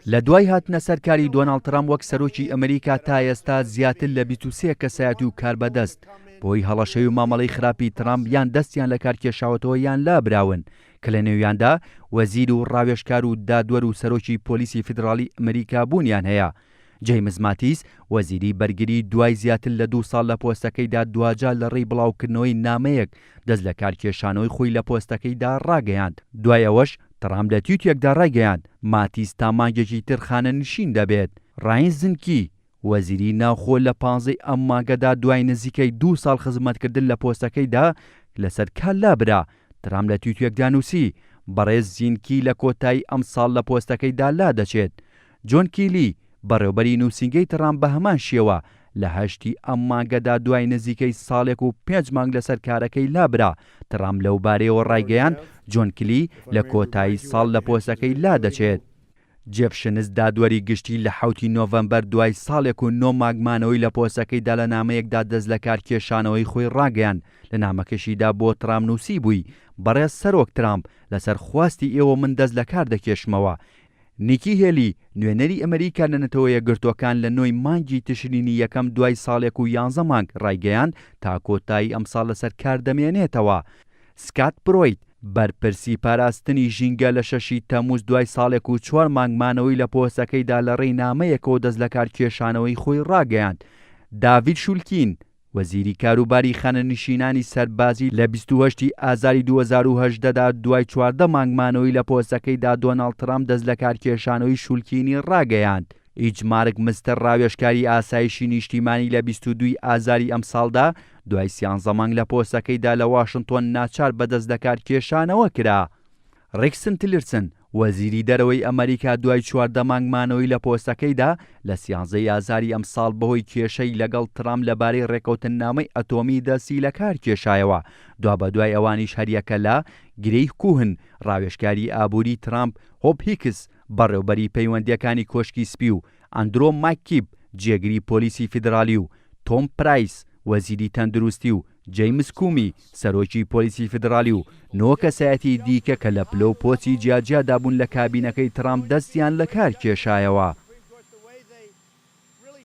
لە دوای هاتنە سەر کاری دۆناڵد ترامپ وەک سەرۆکی ئەمریکا تا ئێستا زیاتر لە 23 کەسایەتی و کاربەدەست بەهۆی هەڵەشەی و مامەڵەی خراپی ترامپ یان دەستیان لە کار کێشاوەتەوە یان لابراون کە لە نێویاندا وەزیر و ڕاوێژکار و دادوەر و سەرۆکی پۆلیسی فیدراڵی ئەمریکا بوونیان هەیە. جەیمس ماتیس، وەزیری بەرگری دوای زیاتر لە دوو ساڵ لە پۆستەکەیدا دواجار لە ڕێی بڵاوکردنەوەی نامەیەک دەست لە کارکێشانەوەی خۆی لە پۆستەکەیدا ڕاگەیاند. دوای ئەوەش ترامپ لە تویتێکدا ڕایگەیاند، ماتیس تا مانگێکی تر خانەنشین دەبێت. ڕاین زنکی، وەزیری ناوخۆ لە پانزەی ئەم مانگەدا دوای نزیکەی دوو ساڵ خزمەتکردن لە پۆستەکەیدا لەسەر کار لابرا. ترامپ لە تویتێکدا نووسی، بەڕێز زینکی لە کۆتایی ئەمساڵ لە پۆستەکەیدا لادەچێت. جۆن کیلی، بەڕێوبەری نووسینگەی ترامپ بە هەمان شێوە لە هەشتی ئەم مانگەدا دوای نزیکەی ساڵێک و پێنج مانگ لەسەر کارەکەی لابرا، ترامپ لەوبارەیەوە ڕایگەیاند، جۆن کلی لە کۆتایی ساڵ لە پۆستەکەی لادەچێت. جێف شنس دادوەری گشتی لە حەوتی نۆڤەمبەر دوای ساڵێک و نۆ مانگ مانەوەی لە پۆستەکەیدا لە نامەیەکدا دەستلەکارکێشانەوەی خۆی ڕاگەیاند، لە نامەکەشیدا بۆ ترامپ نووسیبووی، بەڕێز سەرۆک ترامپ، لەسەر خواستی ئێوە من دەست لەکار دەکێشمەوە. نیکی هێلی، نوێنەری ئەمریکا لە نەتەوە یەکگرتووەکان لە نۆی مانگی تشرینی یەکەم دوای ساڵێک و یانزە مانگ ڕایگەیاند، تا کۆتایی ئەمساڵ لەسەر کار دەمێنێتەوە. سکات پرۆیت، بەرپرسی پاراستنی ژینگە لە شەشی تەمووز دوای ساڵێک و چوار مانگ مانەوەی لە پۆستەکەیدا لە ڕێی نامەیەکەوە دەستلەکارکێشانەوەی خۆی ڕاگەیاند. داڤید شولکین، وەزیری کاروباری خانەنشینانی سەربازی لە 28 ی ئازاری 2018 دا دوای 14 مانگ مانەوەی لە پۆستەکەیدا دۆناڵد ترامپ دەستلەکارکێشانەوەی شولکینی ڕاگەیاند. ئیچ مارک مستەر ڕاوێژکاری ئاسایشی نیشتیمانی لە 22 ی ئازاری ئەمساڵدا دوای سیانزە مانگ لە پۆستەکەیدا لە واشنتۆن ناچار بە دەستلەکارکێشانەوە کرا. ڕیکسن تیلرسن، وەزیری دەرەوەی ئەمەریکا دوای 14 مانگ مانەوەی لە پۆستەکەیدا لە سیانزە ی ئازاری ئەمساڵ بەهۆی کێشەی لەگەڵ ترامپ لەبارەی ڕێککەوتننامەی ئەتۆمی دەستی لەکارکێشایەوە. دوابەدوای ئەوانیش هەریەکە لە، گرەی کوهن، ڕاوێژکاری ئابووری ترامپ، هۆپ هیکس، بەڕێوبەری پەیوەندییەکانی کۆشکی سپی و ئەندرۆ ماککیب، جێگری پۆلیسی فیدراڵی و تۆم پرایس، وەزیری تەندروستی و جەیمس کومی، سەرۆکی پۆلیسی فیدراڵی و نۆ کەسایەتی دیکە کە لە پلە و پۆستی جیاجیادا بوون لە کابینەکەی ترامپ دەستیان لەکار کێشایەوە.